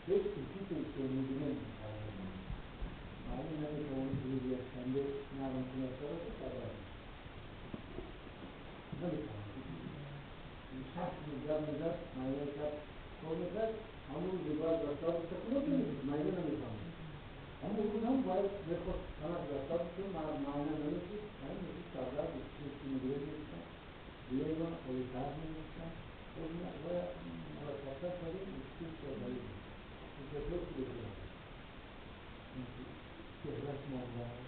Thank you. که می‌بینیم معلوم نمی‌توانیم روز یکشنبه نرم کنه سر رو نمی‌توانیم شخص می‌زد می‌زد معلوم کرد کار می‌کرد همون روز باید رفتار بشه معلوم نمی‌توانیم همون روز هم باید بخواد طرف رفتار بشه معلوم نمی‌شد همین می‌شد سردار چیزی می‌گیره دیگه پلیسار می‌شدن و مرتب کردیم چیز رو داریم چهرهش مانده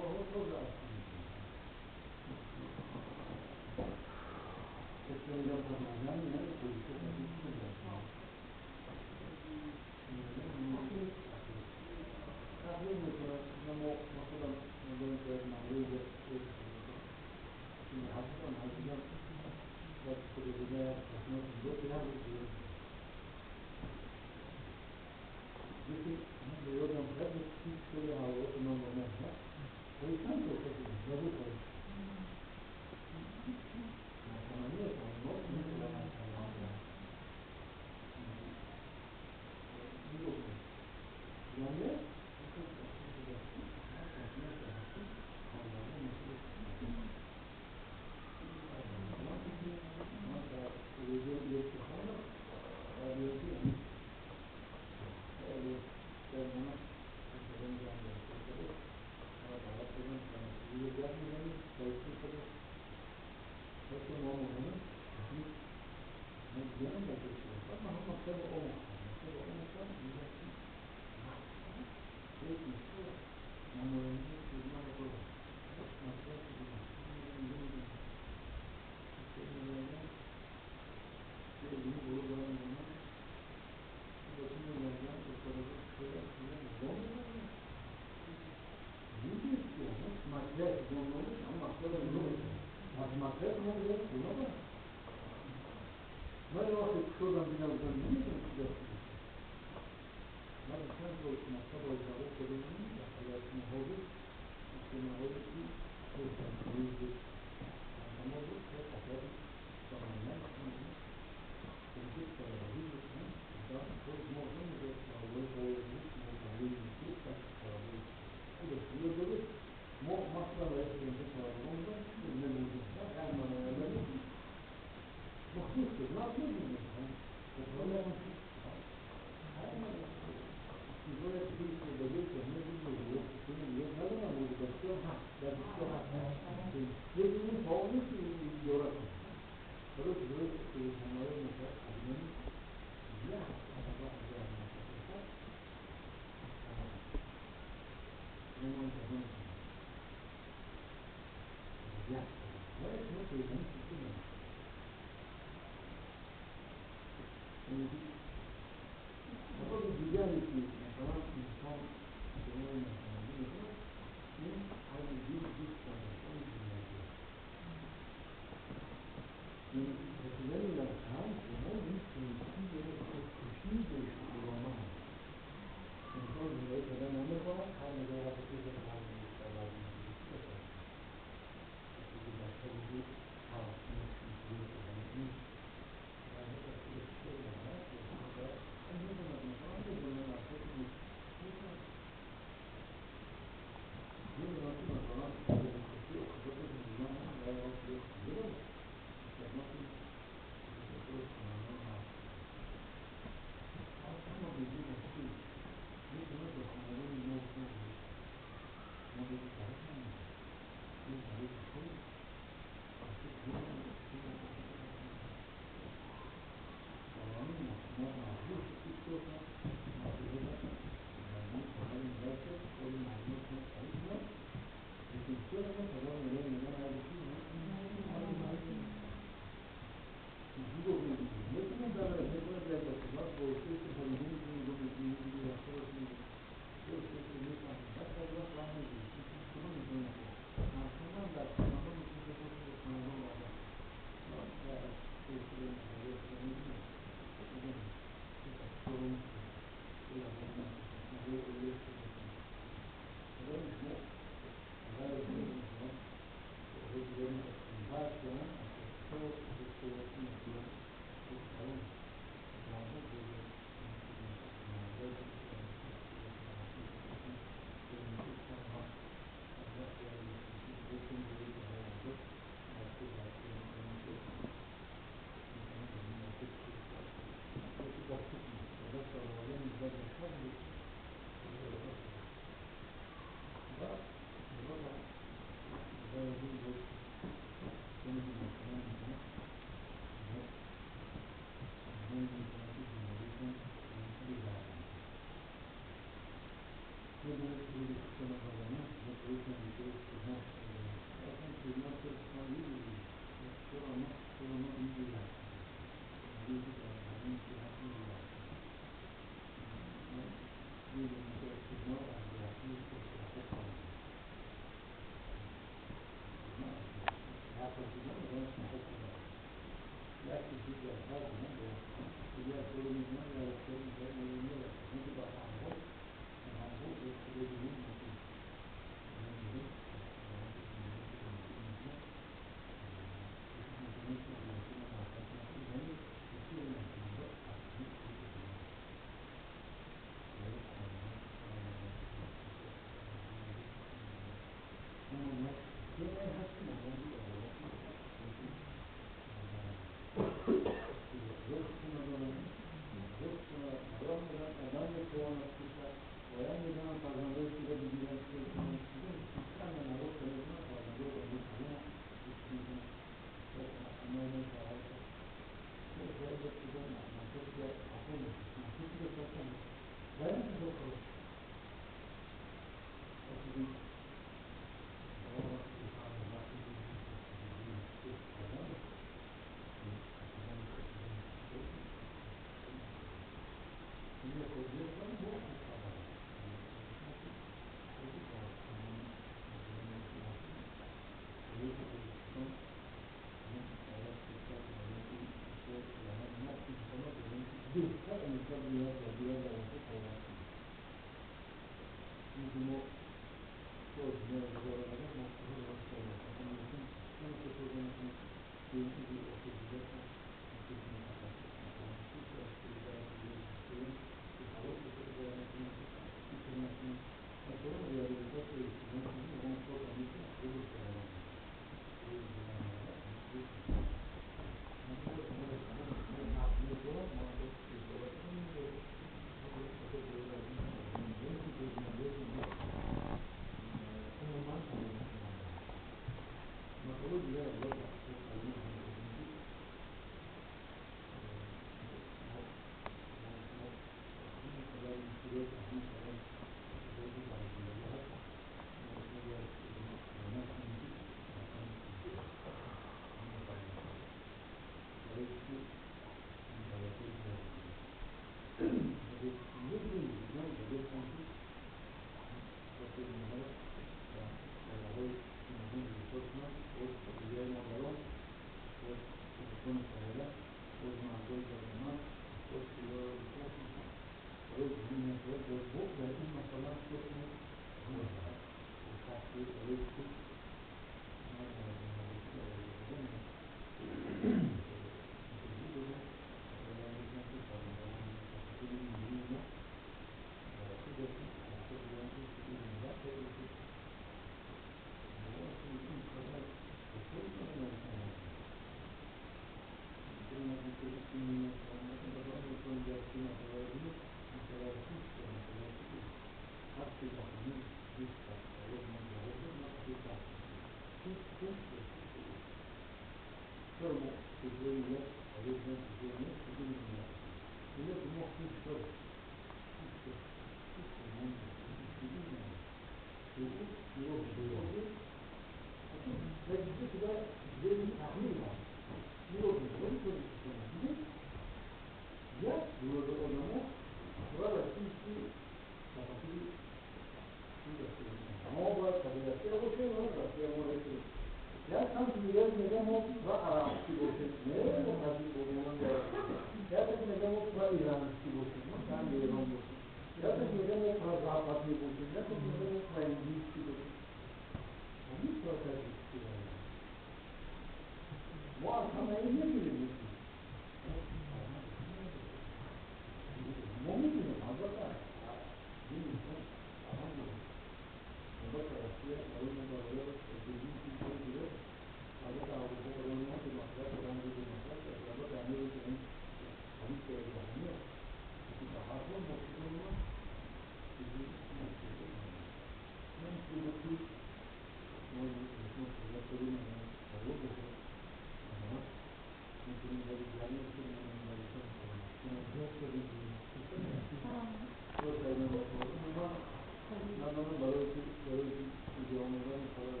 No. من برای که آمدن خبر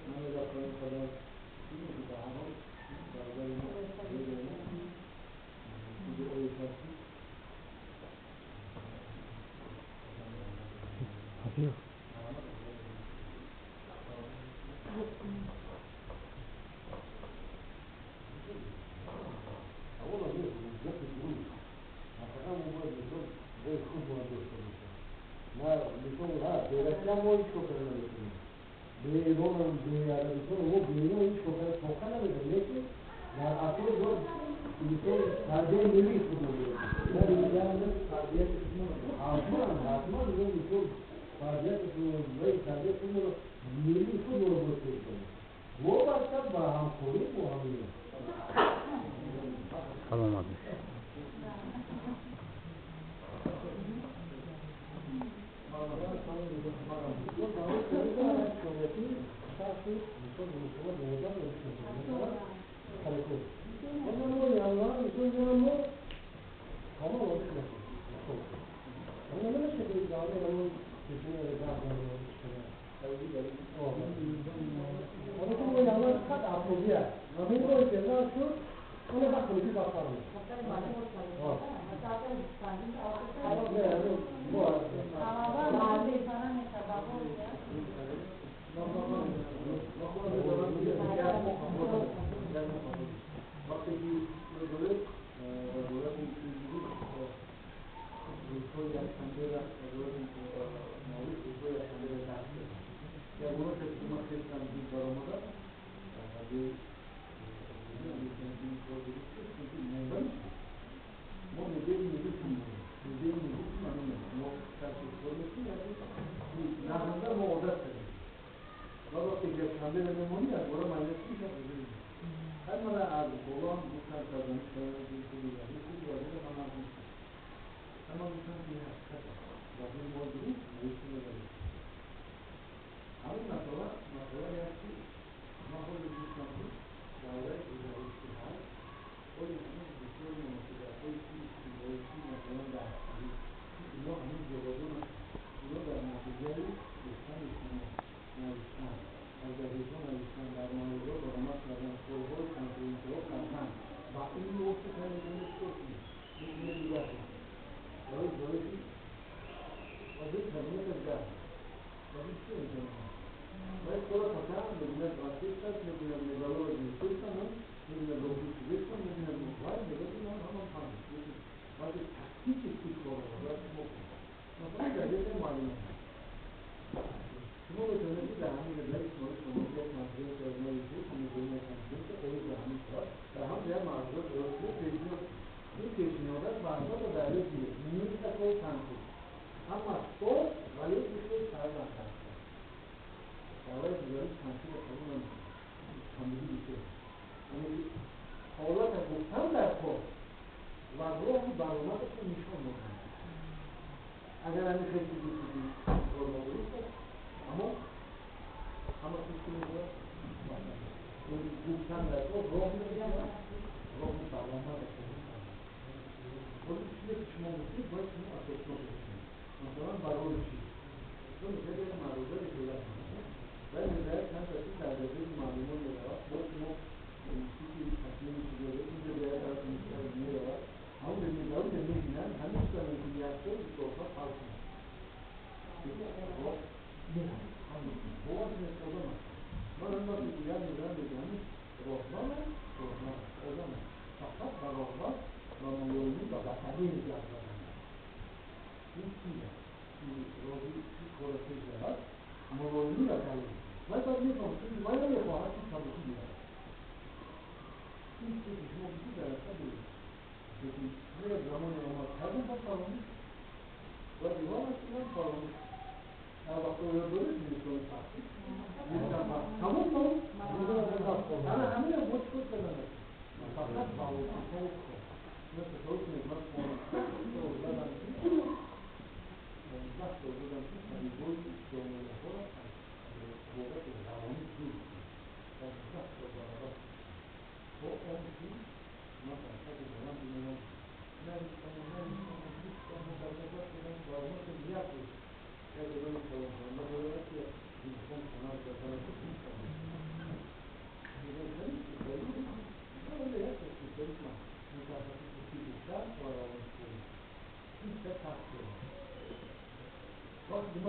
من رفتن خبر اینه که به هر حال برادر ما دعای شخصی ما هیچ کار نمی‌کنیم. به ایران به عربستان و به ایران هیچ کار توقع نمی‌داریم. لیکن در اصل مثال تربیت ملی خود نداریم. تربیت حتما حتما مثال تربیت و تربیت ملی خود رو باید کنیم. وابسته به همکاری با همین. سلامت.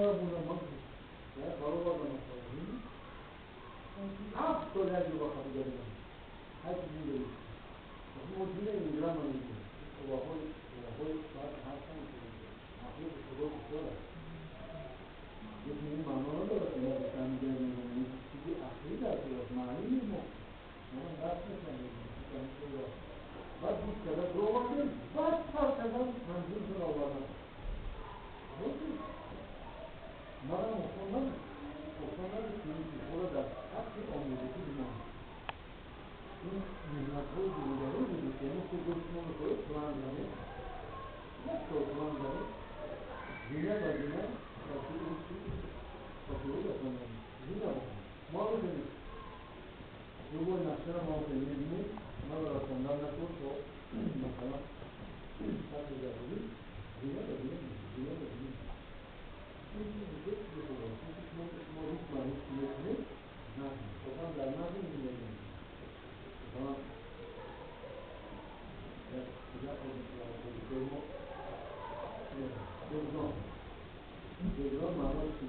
Мара баробар ҳафт сол як ҷо ба қабилгари ман ҳайти зиндагӣ. Мо дина имграма мегӯем, оваҳои баъд ҳастанд, махлуқи Худо бисёр аст. Лекин ин маъно надорад, ки мо фаҳмида мемонем. Чизи ақлӣ дар кор аст, маъни мо дарс мефаҳмем. Баъд гӯш карда бировардем, баъд сар кардан танзимшон овардан. Манам осон набуд, осон набуд, ки ин чизҳоро дар сатҳи омӯзишӣ бимонем. Ин меҳнатҳои дурӯдаҳо буд, ки яъне худ шумо мехоҳед план занед, як сол план занед, зина ба зина зина мо мехоҳем любой нақшаро мо мебинем, маро расондан накун то масалан сатҳи зарурӣ, зина ба зина, зина ба зина. Ин чизи бисёр чизи хуб аст, чунки шумо ритма ҳис мекунед, назм одам дар назм зиндагӣ мекунад. Масалан, мо бегзон, бегзон маънош чи?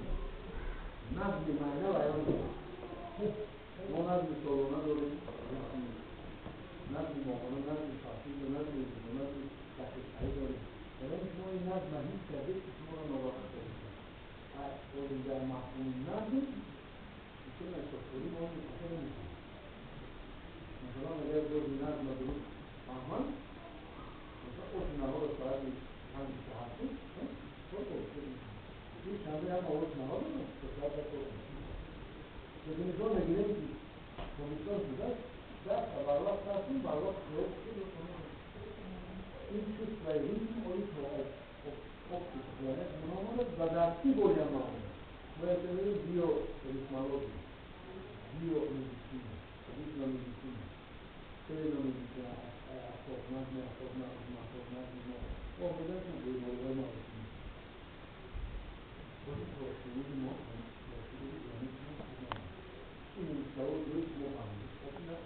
Назми майна вайрон мекунад. Мо назми солона дорем, назми моҳона, назми фаслӣ, назми рӯзона, назми дақиқаӣ дорем. Барои шумо ин назма ҳис кардед, ки шуморо нороҳат кард. Дар мафҳуми назм системаи сохторӣ мо мустақил намешавад. Масалан, агар дози назма дуруст фаҳманд, масалан, оси наҳорро соати панҷи саҳар шуд, кор бо шанбе ҳам овози наҳор дорем, то соат як кор кунем. Лекин мегирем, ки тобистон шудааст, даста барвақт ҳастем, барвақт хӯрок. Ин чувствои ритм ои то оптика омадааст ва дар чӣ бояд маомад? Бояд биоритмология, биомедицина, ритмомедицина, целомедицина, асосназми, асосназми, асосназми мо омода бемориҳои мавсимӣ. Бо мо ин савол дуруст мо фаҳмидем.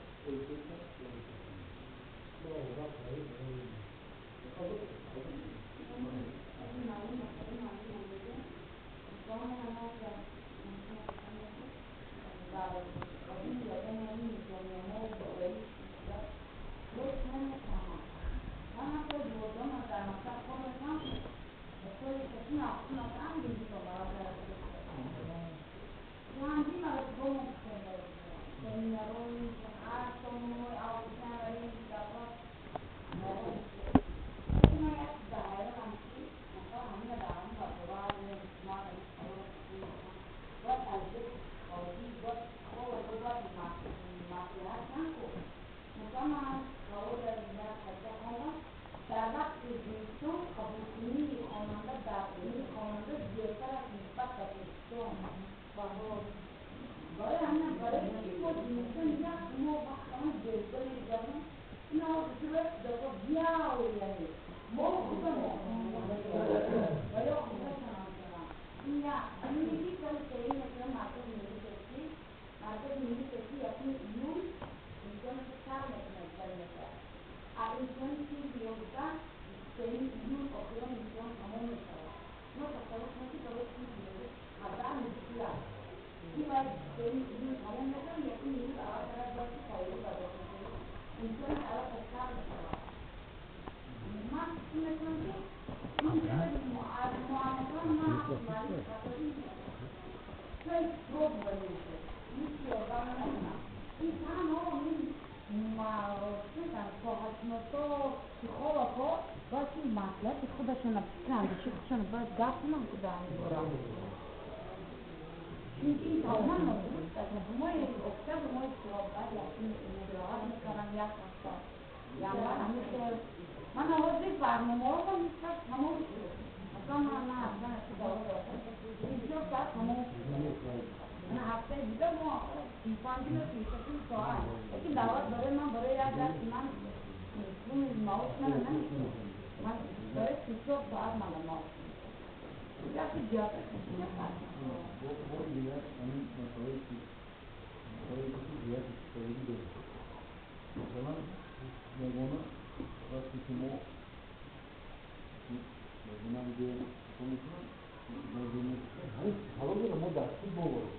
Ҳамин психологияро мо дар худ боворем.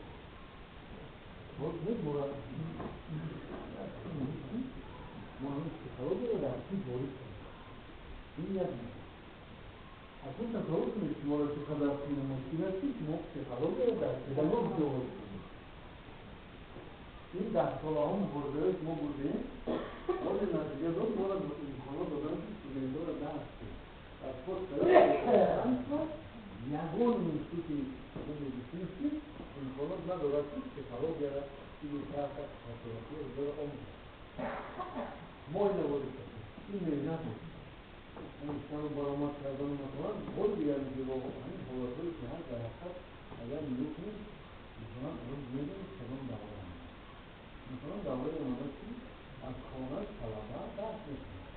Мо ҳамин психологияро дар худ ворид кунем. Ин як масъала. Акнун тасаввур кунед, шуморо чӣ қадар қийин мушкил аст, ки шумо психологияро дар педагогика ворид кунед. Ин 10 солаҳо муборизаҳое ки мо бурдем, ҳозир натиҷа дод, моро имконот додан, ки студентҳоро дарс кунем. Дар постсоветский ягон институти медицинский имконот надорад, ки психологияро или психотерапияро омӯзад. Мо ина ворид кардем. Ин меҳнат буд. Ҳамин баромад кардану, масалан, боз дигар ҳамин ҳолатҳое ки ҳаст, дар ҳақиқат агар нигоҳ кунем, масалан, рӯз медонед, кадом давра, масалан, давраи омада, ки аз хона талаба дарс мекунад,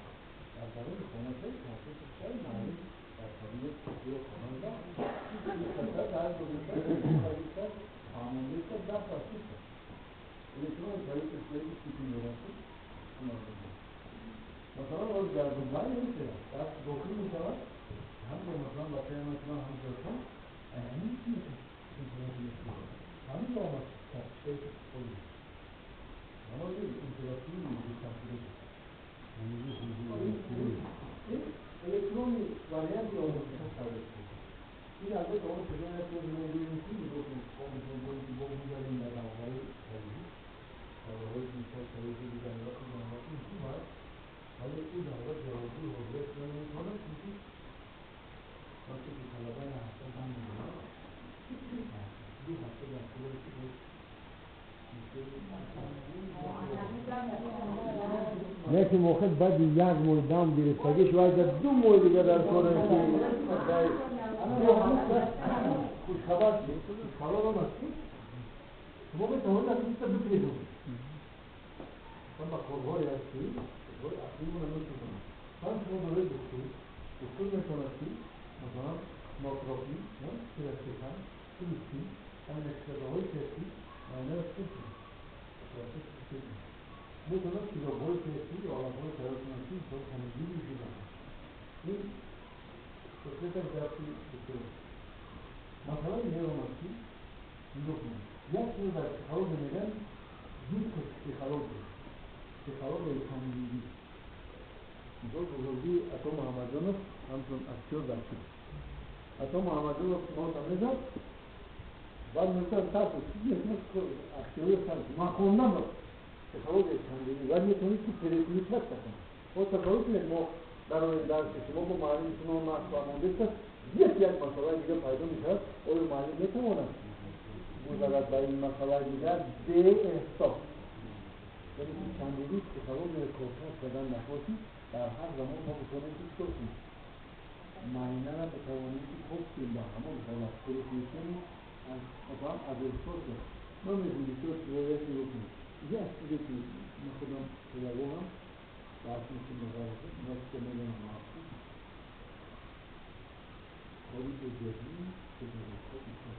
дар даруни хона компютер шай, муаллим дар кабинет ё хона дарс гузошта, фаҳмонда, дарс аз чист, электронный правительство стипендия. Масалан, ҳозир дар Дубай мешавад, дарс дохил мешавад, ҳам масалан бачаи масалан ҳам ҷосон ҳамин ҳамин омад психология. Интерактивный компьютер. Электронный варианти омӯзиша тавлид шуд. Ин албатта он чизое ки мо гӯем, ки нигоҳ кунед, бо гузарем дар давраҳои хориҷӣ, давраҳои мисол совети дигар, ин бояд, вале ин давра ҷавобгӯи ҳозира шуда наметавонад, чунки вақте ки талаба як ҳафта дам мегирад, 2 ҳафта дар кӯлои ки боз. Яке моҳи баъди як моҳ дам гирифтагиш вайда 2 моҳи дига дар кор. Хушхабар, хушхабар он аст, ки шумо метавонед аз ин чиза бипрезонед. Масалан, ба корҳое аст, ки корҳои ақлимона мешаванд. Масалан, шумо доред духтур, духтур метавонад, ки масалан ноотропин, пирацетам, флюксин, ҳамин кислотаҳои ки майнаро чӣ кунад, метавонад китобҳои ки оламҳои тайёр кунанд, ки инсон ҳамгири шуданд. Ин хусусияташ дарси духтур. Масалан, меомад, ки нигоҳ кунед, як чиз дар психология мегӯянд гипопсихология, психологияи чандидӣ. Мисол, бузургии Ато Муҳаммадҷонов ҳамчун актёр дар чӣ? Ато Муҳаммадҷонов нота мезад, баъд мегуфтанд: «Тарс, актёри тарс, ман хондам психологияи чандидӣ, вале метавонед, ки переключаться кунед». Вот тасаввур кунед, мо дар дарси шумо бо муаллими шумо ман фаҳмондааст, як масъалаи дига пайдо мешавад. Оё муаллим метавонад гузарад ба ин масъалаи дигар беэҳсос? Яъне ки чандидӣ психологияи коркард кардан нахоҳӣ, дар ҳар замон мо битавонем, ки чикор кунем, майнара битавонем, ки кофтем ба ҳамон ҳолат, переключение, масалан, аз эҳсос. Ман мегӯям, бисёр чизҳое нигоҳ кунед. Як чизе ки ман худам педагогам, дарс мекунам, медонам, махсус кори эҷодии педагогҳо бисёр.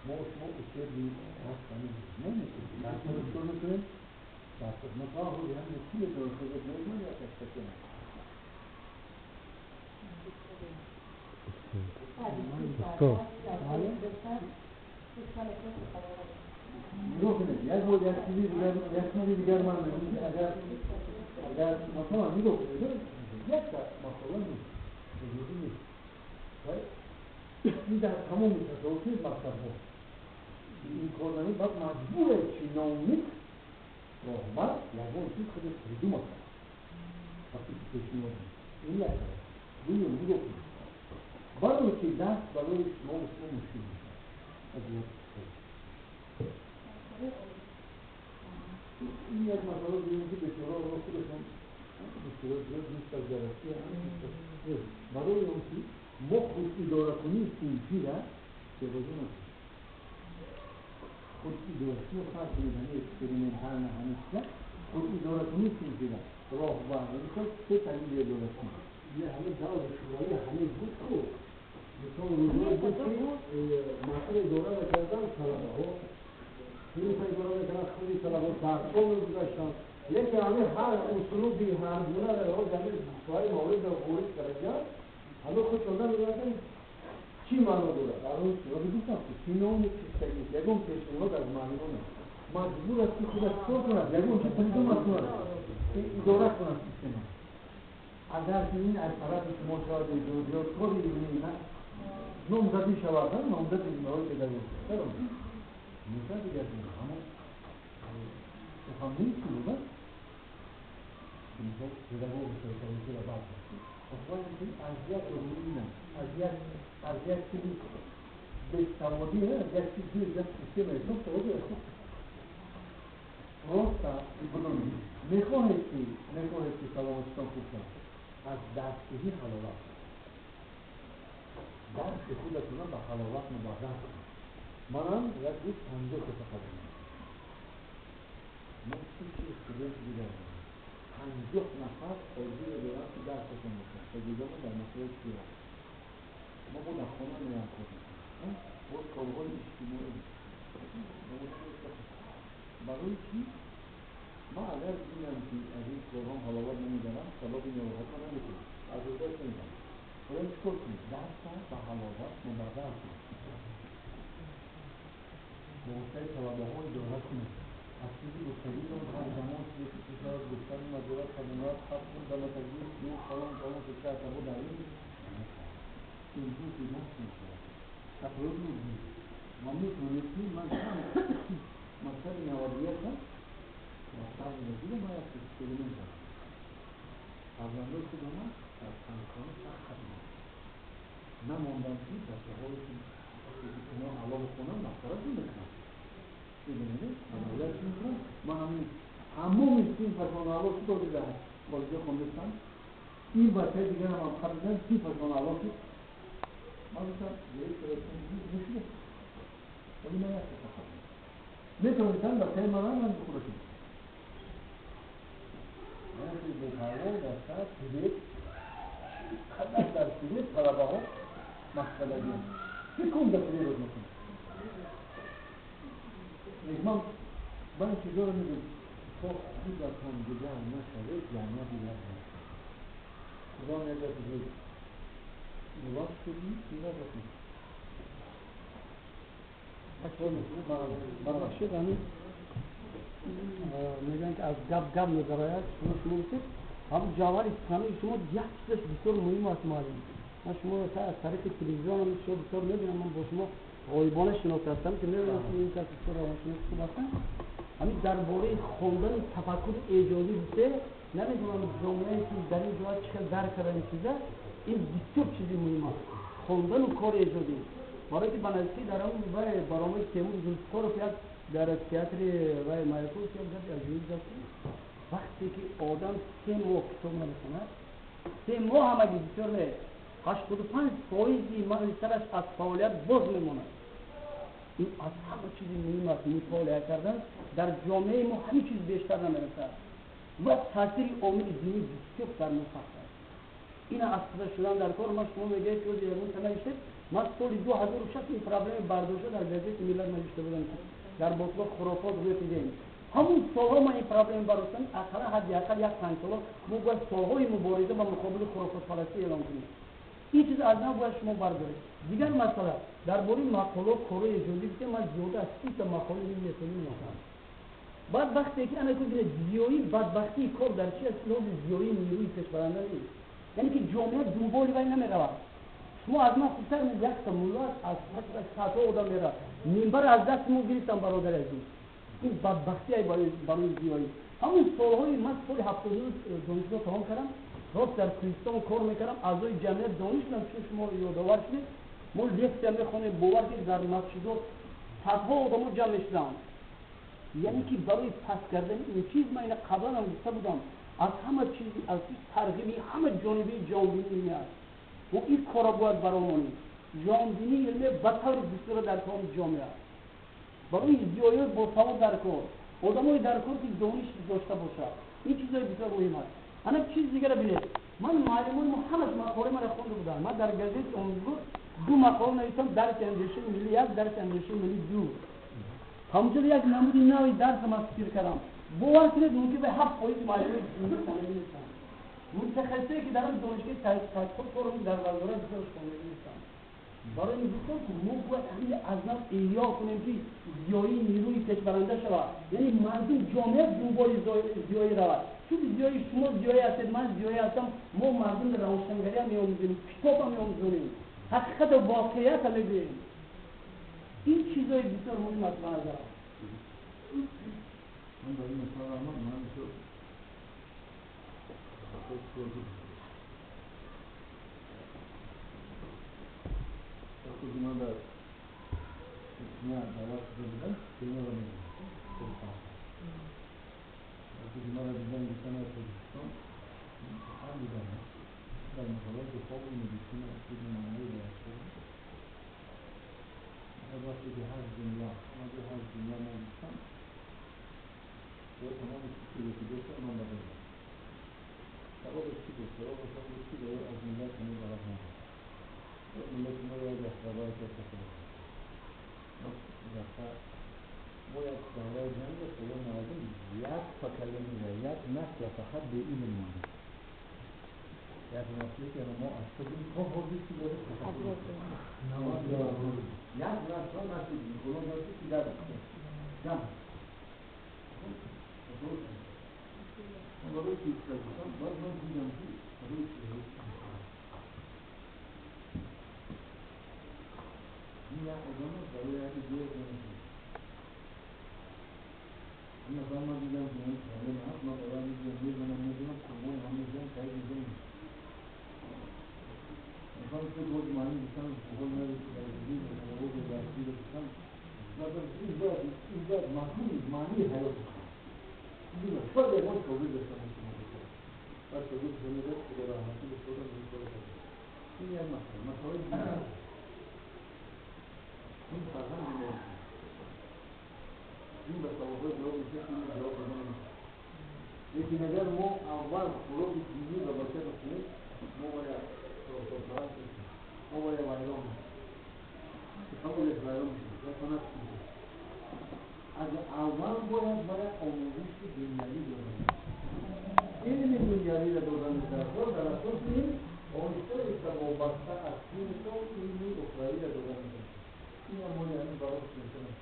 Мо шумо учебный дарс намедиҳем, чикор мекунем? Масалан, ҳозир ҳамин ки метавонад худаш мекунад, як кас. Устод. Нигоҳ кунед, як бор як чизи дигар, як чизи дигар ман мегӯям, ки агар масалан нигоҳ кунед, якта масъала нест, эҷодӣ нест. Ин дар тамоми, тасаввур кунед, мактабҳо ин кор нами, баъд маҷбур чиновник, роҳбар ягон чиз худаш придумать кард, вақте ки пешниҳод. Ин як тараф. Дуюм, нигоҳ кунед, барои чи дарс барои мо шумо мушкил мешавад? Ин як масъала. Дуюм, ки бечораро худашон мушкилот зиёд нест дар Россия. Барои он ки мо худидоракунии синфира ҷавозӣ накунем. Худидоракунӣ, фарқ кунед, ҳамин экспериментально, ҳамин чиза, худидоракунии синфира роҳбар се талиби идоракунӣ. Ҳамин даври шӯравӣ ҳамин буд ку, мисол, рӯзҳое буд, ки масъул идора мекардан талабаҳо, синфа идора мекардан худи талабаҳо, дарсҳо мегузаштанд. Лекин ҳамин ҳар услуби ҳар гуна ҳамин соҳаи маорифро ворид кардаҷа, ҳамин худшон намедонанд чӣ маъно дорад. Дар он гуфтам ки чиновник чистагист, ягон пешниҳод аз муаллимон аст. Маҷбур аст ки худаш кор кунад, ягон чиз придумать кунад, идора кунад система. Агар ки ин аз тарафи шумо шавад эҷодиёт, кори илмӣ номзадӣ шавад, номзади илмҳои педагогӣ чаро мешавад? Дигар ҳамон суханвис ки буда, мисол педагог баъд аз як руина, аз як чизи бесаводӣ, аз як чизи, як системаи саводӣ. Просто бидонед, мехоҳед ки саломатитон хуб шавад, аз дарсдиҳӣ ҳаловат, дарси худатона ба ҳаловат мубаддал кунед. Манам як рӯз 50 каса қабул ман, 30 студенти дигар, 50 нафар орзуе доранд, ки дарсашон бошад. Шогирдоно дар масъалаи чӣ мо бо дар хона меоям, кор мекунем, боз корҳои иҷтимоӣ. Барои чӣ? Ман агар бинам, ки аз ин корҳом ҳаловат намебарам, сабаби нороҳатма намекунам, аз ӯдаш намебарам. Бояд чӣ кор кунем? Дарса ба ҳаловат мубаддал кунем, ба воситаи талабаҳо идора кунем. Аз чизи гуфтагитон ҳар замон чизе ки шавад, гуфтани мазорат кадомрат ҳафтун даматагӣ ду фалон фалон шашабо дар ин имрӯзи нафс мешавад. Тақриб мебинед, ма метавонед, ки ман мактаби 91-ам мактаб мегирам, ман як эксперимент кардам. Фарзандои худама дар синфхона сахт хатмам намондам, ки бачаҳое ки ино ало бихонанд, масхара мекунанд. Мебинед, чӣ мекунам? Ман ҳамин тамоми синфашон ало шуд, оди дар хориҷа хондастам. Ин бачаи дигарам ҳам хабидан, синфашон ало шуд. Ман гуфтам, мешуда, вале ман як каса хабидам. Метавонистам бачаи манам ман худашон бепарво гаштан. Тибет қадар дар Тибет талабаҳо масхалагианд. Секунда перевод мекунад. Ман чизоро мегӯям: то худатон дигар нашавед, ҷамъият дигар нашавад. Худо мегӯяд: иваз шудӣ, иваз мекунӣ. Бахшид, ҳамин мегӯянд, ки аз гап гап мебарояд. Шумо гуфтед, ҳамн ҷавҳари суханои шумо як чизаш бисёр муҳим аст, муаллим. Ман шумо аз тариқи телевизион бисёр бисёр мебинам, ман бо шумо ғоибона шинос ҳастам, ки медонам, ки ин кас бисёр равоншинос хуб ҳастанд. Ҳамин дар бораи хондани тафаккури эҷодӣ гуфте, намедонам, ҷомеае ки дар ин ҷоа чӣ хел дарк карда ин чиза. Ин бисёр чизи муҳим аст, хондану кори эҷодӣ, барое ки ба наздикӣ дар ҳамн вай баромади Темур Зулфиқоров як дар театри вай Маяковский як гапи аҷоиб зад, ки вақте ки одам 3 моҳ китоб намехонад, 3 моҳ ҳамагӣ бисёр не, 85 фоизи мағзи сараш аз фаъолият боз мемонад. Ин аз ҳама чизи муҳим аст, мутолиа кардан. Дар ҷомеаи мо ҳамин чиз бештар намерасад ва таъсири омили динӣ бисёр дар мо сахт аст. Ина аз худа шудан дар кор. Ман шумо мегӯед, ки ягон навиштед, ман соли 2006 ин проблеми бардошта дар газети «Миллат» навишта будам, ки дар ботлоқ хурофот рӯй. Ҳамун солҳо ман ин проблема баростам. Ақалла ҳадди ақал як 5 сола мо бояд солҳои мубориза ба муқобили хурофотпарастӣ эълон кунем. Ин чиз аз нав бояд шумо бардоред. Дигар масъала дар бораи мақоло, корҳои эҷодӣ гуфтем. Ман зиёда аз 30-та мақола илми менависам. Баъд вақте ки ана бинед, зиёӣ, бадбахтии кор дар чи аст? Лози зиёии нерӯи пешбаранда нест, яъне ки ҷомеа дунболи вай намеравад. Шумо аз ман хубтар, якта мулла аз садҳо одам меравад. Минбар аз дасти мо гирифтам, бародари азиз. Ин бадбахтие барои зиёӣ. Ҳамун солҳои ман соли 79 донишгоҳ тамом кардам, рост дар кӯҳистон кор мекардам, аъзои ҷамъият дониш шудам. Чун шумо ёдовар шудед, мо лексия мехонем, бовар кунед, дар масҷидо садҳо одамо ҷамъ мешуданд. Яъне ки барои паст кардани ин чиз, ман ина қаблан ҳам гуфта будам, аз ҳама чизи аз тарғиби ҳама ҷонибии ҷонбинии илмӣ аст. Мо ин корро бояд баромонем, ҷонбинии илмӣ ба таври бисёра дар тамоми ҷомеа. Барои зиёиёт босавод дар кор, одамои дар кор, ки дониш дошта бошад. Ин чизои бисёр муҳим аст. Ана чизи дигара бинед, ман муаллимони мо ҳамаш мақолаи мара хонда буданд. Ман дар газети «Омӯзгор» ду мақола навиштам: «Дарси андешаи миллӣ як», «Дарси андешаи миллӣ ду». Ҳамонҷо як намуди нави дарса ман фикр кардам. Бовар кунед, мумкин ба 7% муаллимои динӣ хонагӣ нестанд. Мутахассисое ки дар он донишгоҳи тадқиқот кор мекунанд, дар вазорат бисёраш хонагӣ нестанд. Барои ин гуфтам, ки мо бояд ҳамин аз нав эҳё кунем, ки зиёии нерӯи пешбаранда шавад, яъне мардум, ҷомеа дунболи зиёӣ равад. Чун зиёии шумо зиёӣ ҳастед, ман зиёӣ ҳастам, мо мардум равшангариам меомӯзем, китобам меомӯзонем, ҳақиқату воқеиятро мегӯем. Ин чизҳои бисёр муҳим аст ба назарам. Ман дар ин масъала ман бисёр вақте ки ман дар Чечня даъват шуда будам, Чечняро медонам. Вақте ки маро дидан, гуфтан, аз Тоҷикистон сухан дидам дар масъалаи дифоъу медицина, чизи маънавӣ даъват шудам. Вақте ки 8 ҷумла ман гуфтам, тамоми чизе ки доштам ман бадодам. Сабабаш чӣ буд? Сабабаш он буд, ки бояд аз миллат ҳамин варақ надод. Миллати мо як дастовард рафта, мо як давраи ҷанг доштем, як мардум, як поколение, як насл фақат беилм монда, як насле ки мо аз қадим то ҳозир ки дорем, як насл, насли ғулом ки дар ҷанг. Барои чи гуфтам? Баъд ман дидам, ки барои чи ин як одам барои як идея намешавад. Масалан, ман дидам, ки ин проблема ҳаст, ман барои ҳамин мезанам, мезанам, қурбони ҳам мезанам, таид мезанам. Масалан, ки боз муаллим гуфтам, қабул надошт, дар дарсӣ гуфтам, ин бояд мафҳуми маънии ҳаёт бошад. Шояд ягон шогирд дошта бошем, баъд шогирд мегӯяд, худо раҳматӣ бисёрам, ин кор кард. Ин як масъала. Масъалаи дигар, ин фарҳанги мо, ин ба саволҳои ҷавоб мешавад, ки ин ҷавоб дода намешавад. Лекин агар мо аввал хӯроки динӣ ба бача бикунем, мо бояд паранг мешавем, мо бояд вайрон мешавем, қабулеш вайрон мешавад, ва санат мешавад. Аз аввал бояд омӯзиши дунявӣ додан, илми дунявиро додан дар кор, дар асоси ин оҳиста оҳиста вобаста аз диншон илми ухравиро додан мешавад. Ин ҳам моли ҳамин барои мешавад.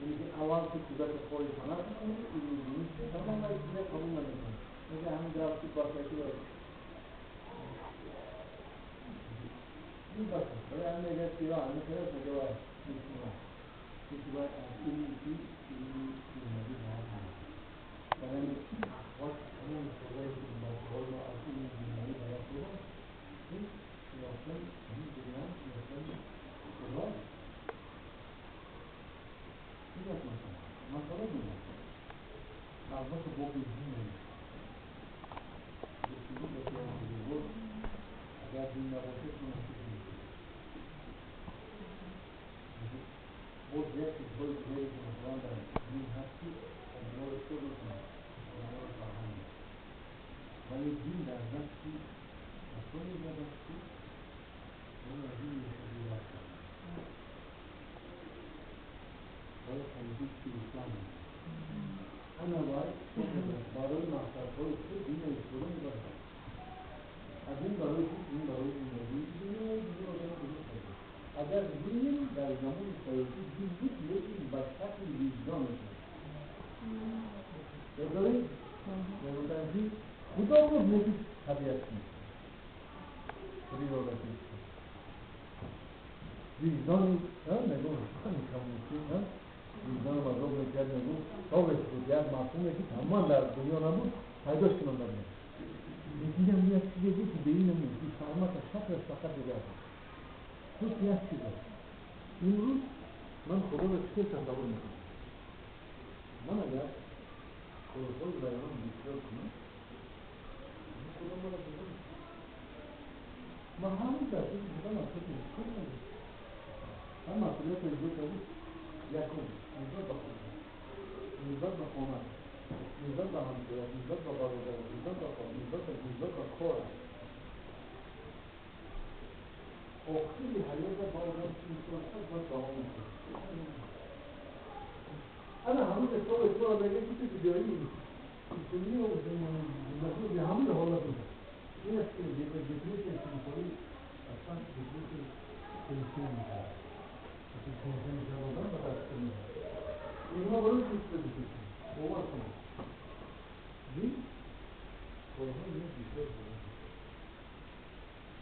Яъне ки аввал ки кӯдаки хоҳи фанат мекунӣ, илми динӣ тамом чиза қабул намекунад, мега ҳамин гап ки бачаки ин бас. Барои ҳамин мегӯяд, ки ҳамин хеле мега вай ки бояд аз илми ки илми дунявӣ бояд барои ҳамин ахвот, ҳамон мисолҳое ки бачаҳои мо аз илми дунявӣ ба даст доранд, ин шинохтан ҳамин дунё, шинохтани Худо. Ин як масъала. Масъалаи дигар, албатта, боби дин. Агар дин набошад, шумо боз як чизҳои дигаре, ки масалан дар дин ҳаст, ки одаморо чӣ мекунад, одаморо фарҳанг. Вале дин дар дасти касоне бояд аст, ки онро аз ин мехӯрад. Бояд фаҳмид, ки ислом ана вай барои мақсадҳои худ динро истифода мебарад. Аз ин барои чӣ? Ин барои дунявӣ, дунёи дунё одама бузург карда. Агар дин дар замони советӣ дин буд, лекин ба шакли виҷдон мешавад. Ёд мегуфтанд, ки Худо буд, лекин табиатӣ, природа, виҷдони мегуфт коммунистӣ, виҷдони мазоб мекард, мегуфт совесть буд, як мафҳуме, ки тамоман дар дунё набуд, пайдош кунонда буд. Лекин як чизе буд, ки ба ин намед, формата, шаклаш фақат дигар буд. Худ як чиз аст. Имрӯз ман Худоро чӣ хел тасаввур мекунам? Ман агар корҳои вайрон бисёр кунам, Худо маро бузург. Ман ҳамин дар пеши Худо масъулияти бисёр дорам. Ҳам масъулияти иҷро кардӣ. Якум, нисбат ба худ, нисбат ба хона, нисбат ба ҳамсоя, нисбат ба бародар, нисбат ба хона, нисбат ба кор. Охири ҳаёта ба одам инсон аст, бояд давом мекунад. ана ҳамун исбот мегӯяд ки ту куҷоӣ мусулмӣ ё мусулмонӣ ҳамун ҳолат мешавад. Ин аст ки депрессия инсонӣ аслан депрессия филистин мешавад. Филистин мешавад одам ба даст меояд. Инҳо барои чӣ истифода мекунанд? Бовар кунед. Дин корҳои нек бисёр карда.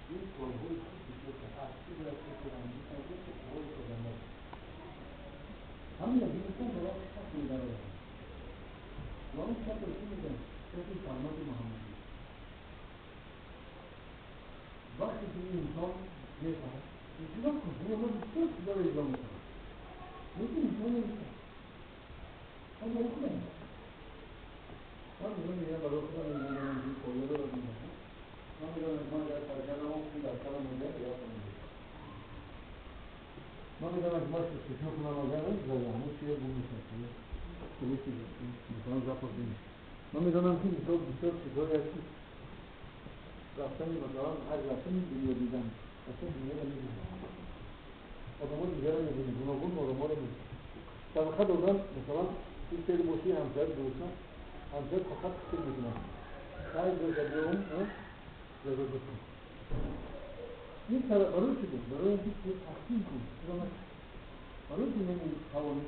Дин корҳои хуб бисёр карда. Аз чӣ бояд фикр кунам? Дин аз он ки корҳои созанда. Ҳамин динистон ба як шакл дарояд. Ва он шакл чӣ мегӯянд? Шакли формати Муҳаммадӣ. Вақте ки ин инсон мефаҳмад, нигоҳ кун, ин одам бисёр чизҳоро иҷро мекунад. Лекин инсон намешавад. Ман барои худам. Ман мегӯям барои худам мегӯям ин фоида дорад мегӯям. Ман медонам ман агар сар кардам, он пул дар сарам меояд, ё намеояд. Ман медонам ки ман шустушӯ кунам агар ҳамон чизе гум мешавад. Масалан запах намешавад. Ман медонам ки мисол бисёр чизҳое ҳаст ки рафтани масалан ҳаҷ рафтани дунё дидан, рафтани дунёро мебинем. Одамои дигарро мебинем, гуногун одаморо мебинем. Садақа додан масалан ин сери боши ҳамсоя гурусна, ҳамсоя фақат фикр мекунад. Хайр ҷазо ҷазо. Ин барои чӣ буд? Барои инки ту тақсим кунӣ. Чаро накунӣ? Барои чӣ наметавонӣ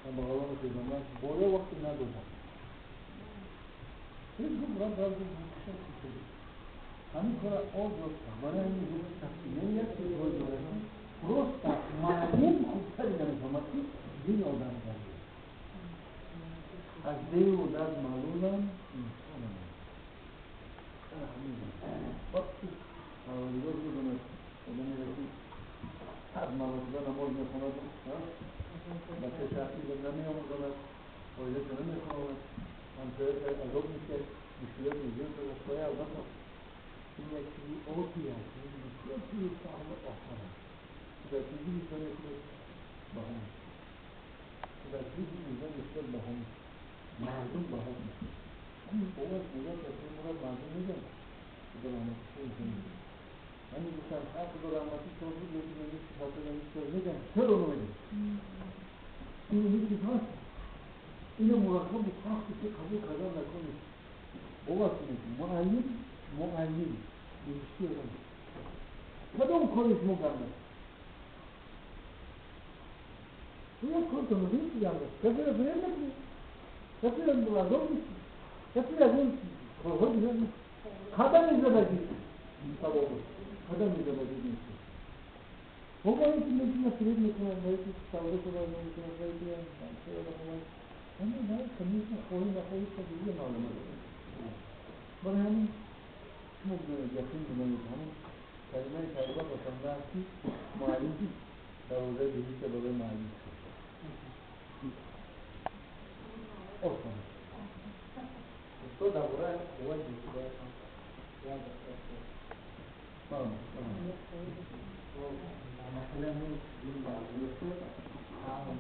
камбағалонро хизмат боло вақте надодам. Ҳеҷ гуфт ман баъзе кушам. Ҳамин кора озод кард. Барои ҳамин гуфт тақсим. Яъне як чизҳое дорад ки просто маълум хубтари намефаҳмад ки дини одам кард. Аз деву дард маълулам инсонам. Вақти Парвардигор медонад одамеро ки сад маротиба намоз мехонад, бачаша илм намеомӯзонад, оилаша намехонад, ҳамсояша азоб мекашад, мушкилоти зиёд дорад, бояд албатта ин як чизи оддӣ аст, бисёр чизи саҳлу осон аст. Дар чизи инсони худаш баҳо мешавад. Дар чизи инсон бисёр баҳо мешавад. Мардум баҳо мешавад. Ҳамин бовар мегӯяд ки мурод мардум мегӯянд худо раҳматишо инсон мегӯяд. Ҳамин гуфтан ҳар худо раҳматиш буд, лекин ин сифатҳо ин чиз мегӯянд, чаро намегӯянд? Ин ин чиз ҳаст. Ино мураккабу сахте ки қабул кардан накунед. Бовар кунед, муаллим, муаллим беҳиштӣ одам. Кадом кори шумо гарм аст? Як кор то муҳим ки гарм аст. Касеро фиреб накунед. Касеро азоб мекунед. Касеро аз он корҳои дигар қадам мезадагӣ савоб аст. Қадам мезадагӣ нест. Бобо ин ки мекунад фиреб мекунад, ва ки савдо шуда мекунад, ва ки ҳамсоя ҳамин вай конечно хоҳӣ нахоҳӣ табиӣ маълум аст. Барои ҳамин шумо бидонед, яқин бидонед, ҳамин калимаи тайиба бошанда аст ки муаллим дарвозаи беҳишта барои муаллим осон аст. Устод дар бораи қувваи ҷозиба як масъала нест, дин дар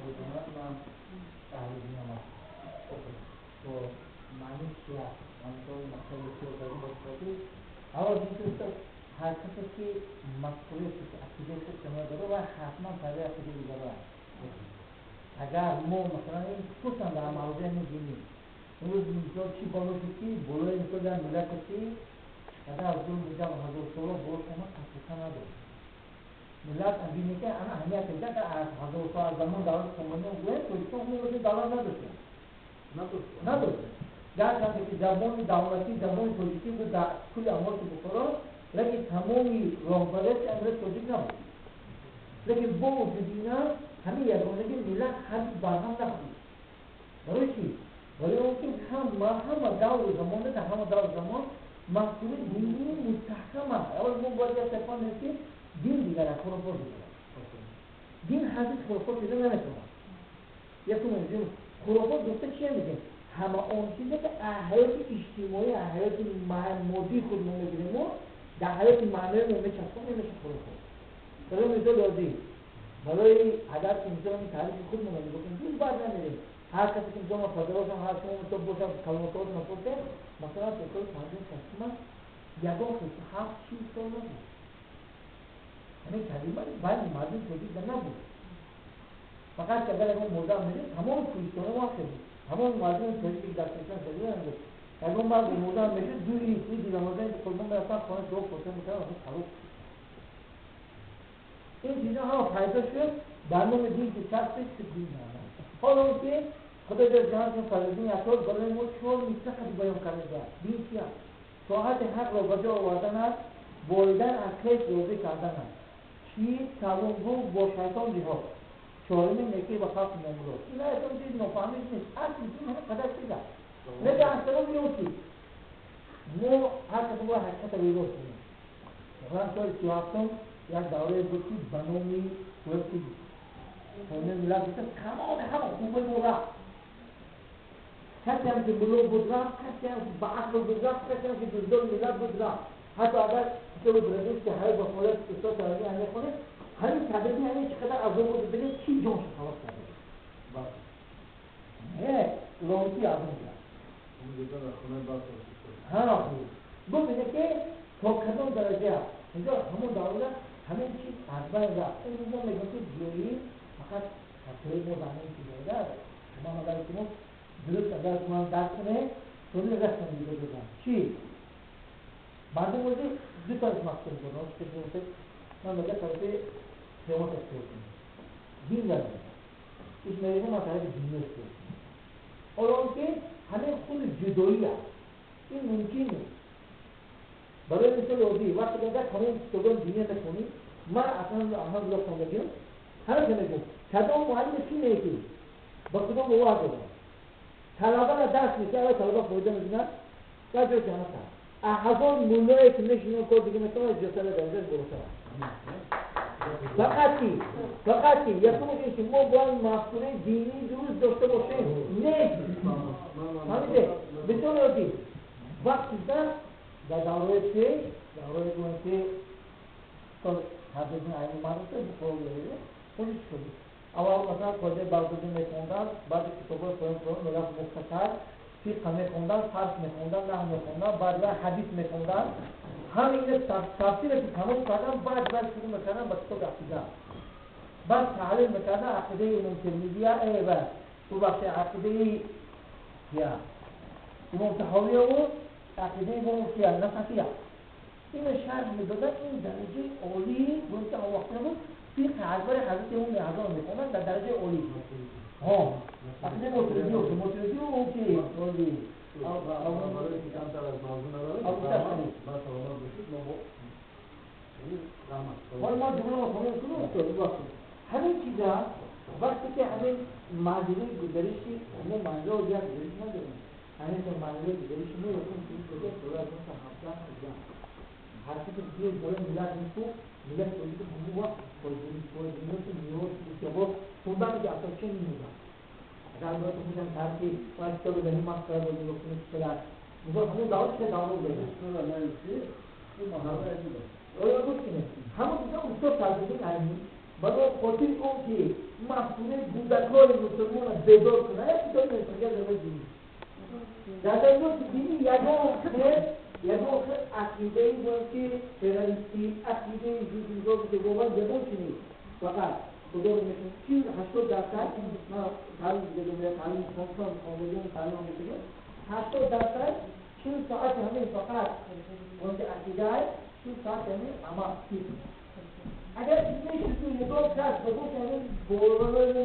медонад, ман аҳли динам аст. Маъни чи аст? Мисол мақсади сиёсати бошад, аввал ин ки ҳар касе ки масъулияти ақидаи худ канор дорад, вай ҳатман табии ақидаи дигаро аст. Агар мо масалан ин хусусан дар мавзеи динӣ имрӯз мисол чӣ боло шуд ки болои мисол дар миллате ки чақадар зулм дида ҳазор сола боз омад тафриқа надошт. Миллат бинед ки ана ҳамин ақида аз ҳазор сол аз замон давлати Сомониён гӯяд, Тоҷикистон худро давлат надоштем. Надоштем. Гарчанде ки забони давлатӣ забони тоҷикӣ буд дар кулли аморати Бухоро, лекин тамоми роҳбарияти амирати тоҷик набуд. Лекин бо вуҷуди ина ҳамин ягонагии миллат ҳаргиз барҳам нахӯрд. Барои чӣ? Барои он ки ҳама давру замон, дар ҳама давру замон мафкураи динии мустаҳкам аст. Аввал мо бояд як тафаҳум ки дин дигар аст, хурофот дигар аст. Дин ҳаргиз хурофот шуда наметавонад. Якум хурофот гуфта чия мегӯем? Ҳама он чизе ки аз ҳаёти иҷтимоӣ, аз ҳаёти моддии худ мо мегирем, мо дар ҳаёти маънавии мо мечаспонем, мешавад хурофот. Барои мисол оддӣ, барои агар ки мисол ҳамин таърихи худмонро нигоҳ кунем, дур баъд намерем. Ҳар касе ки мисол падарошон, ҳар шумо мисол бошад, калонсолотон напурсед, масалан то соли панҷум шастум ягон хел 7-40 сол набуд. Ҳамин калима байни мардуми тоҷик набуд. Фақат ки агар ягон мурда медид, тамоми кӯҳистони мо хеле, тамоми мардуми тоҷик ки дар кӯҳистон зиндагӣ мекарданд, ягон мард мурда мешуд, ду ид, иди Рамазон, иди Қурбон мерафтанд, хона дуо фотиҳа мекарданд, халос. Ин чизҳо ҳама пайдо шуд дар номи дин ки часпид шуд дин. Ҳоло он ки Худо ҷои ҷаҳон чун Фазлиддин Аттор барои мо чор мисраъ баён кардааст. Дин чи аст? Тоати ҳақро ба ҷо овардан аст, волидайн аз хеш розӣ кардан аст. Чӣ савум гуфт бо шайтон ҷиҳод. Чорумин некӣ ба халқ номурод. Ин аслан чиз нофаҳмиш нест. Асли дин ҳама қадар чиз аст. Лекин аз сабаби он ки мо ҳар кас бояд ҳақиқатро эъроз кунем. Масалан, соли 37 як даврае буд ки ба номи ки Хонии миллат гуфта тамоми ҳама хубои мо рафт. Касе ҳам ки мулло буд рафт, касе ҳам ки ба ақл буд рафт, касе ҳам ки дуздори миллат буд рафт. Ҳатто агар китоби Бразильский ҳаёт ва фаъолияти устод Садриддин Айнӣ хонед, ҳамин Садриддин Айнӣ чӣ қадар азоб буд, бибинед чӣ ҷоншо халос карда. Не, Лоҳутӣ аз он ҷо. Ҳа, бубинед ки то кадом дараҷа инҷо ҳамон давра ҳамин чиз аз байн рафт. Имрӯз мо мегӯем ки зиёӣ фақат хатои мо дар ҳамин чиз аст. Шумо агар шумо дуруст агар шумо дарк кунед, соли расм дида додам. Чӣ? Мардум ози ду тараф мақсуд дорад. Ки гуфтед, ман мегӯям тарафи қиёмат ихтиёр кунем. Дин дар иш мегӯям ман тарафи дунё ихтиёр кунем. Ҳоло он ки ҳамин худи ҷудоӣ аст. Ин мумкин нест. Барои мисоли оддӣ, вақте ки агар тамоми китобҳои динӣ мехонӣ, ман аслан алҳамдулиллоҳ хондагиам, ҳама ки мегӯям, кадом муаллими химия ки ба Худо бовар дорад, талабаро дарс медиҳад, аввал талаба фоида мебинад, баъд ҷои ҷаннат аст. Аз ҳазор муллое ки мешинанд кор дига мекунанд, зиёдтар дараҷааш болотар аст. Фақат ки якумаш ин ки мо бояд мафкураи динии дуруст дошта бошем. Нест. Фаҳмидед? Бисёр оддӣ. Вақти дар давраи пеш, давраи гӯем ки сол Садриддин Айнӣ мадраса Бухоро хеле чӣ шуд. Аввал масалан қоидаи Бағдодӣ мехонданд, баъди китобҳои поён поён мерафт мухтасар, фиқҳ мехонданд, сарф мехонданд, наҳв мехонданд, баъд ва ҳадис мехонданд. Ҳамин тафсире ки тамом карданд, баъд шурӯъ мекарданд ба китоби ақида. Баъд таҳлил мекарданд ақидаи Имом Термизия, ва бубахшед, ақидаи кия? Имом Таҳовия ва ақидаи Имом кия? Насафия. Инро шарҳ медоданд, ин дараҷаи олии, гӯем ки он вақт набуд, фиқҳи акбари ҳазрати Имоми Аъзам мехонданд дар дараҷаи олӣ. Ҳо, ақидаи Мотуридӣ, Мотуридӣ ӯ ки барои ки камтар аз мавзӯъ наравем, саломат бошед, мо раҳмат. Ҳоло мо ҷумларо тамом кунем, устод, бубахшед. Ҳамин чиза вақте ки ҳамин манзилаи гузариши мо манзилаи як гузариш надорем, ҳамин манзилаи гузариши мо якум чиз куҷо сола аз 17 18 ҳаракати зиёд барои миллат нест, миллат тоҷик ҳамон вақт фоиданоки ниёз китобо хондан ки асосча намуданд. Агар бояд худам тарки бояд китоби дар ин масъала боз нигоҳ кунед, чӣ қадар мисол ҳамон давра чӣ давра буд. Оё гӯш кунед, ҳамон чиза устод Садриддин Айнӣ барои хотири он ки мафкураи кӯдакони мусулмонро бедор кунад, як китоби нависанда дар бораи динӣ. Дар дарёфти динӣ ягон хел ақидаи бояд ки террористӣ, ақидаи зудизоди бовар ягон чи нест. Фақат Худоро мешиносем. 80% ман таълим дида, таълим хондам, хондагиам таълим мекунем. 80% 40 соати ҳамин фақат бояд ақида, 40 соати ҳамин амал. Агар мешуд нигоҳ кард ба гӯш ҳамин боварҳои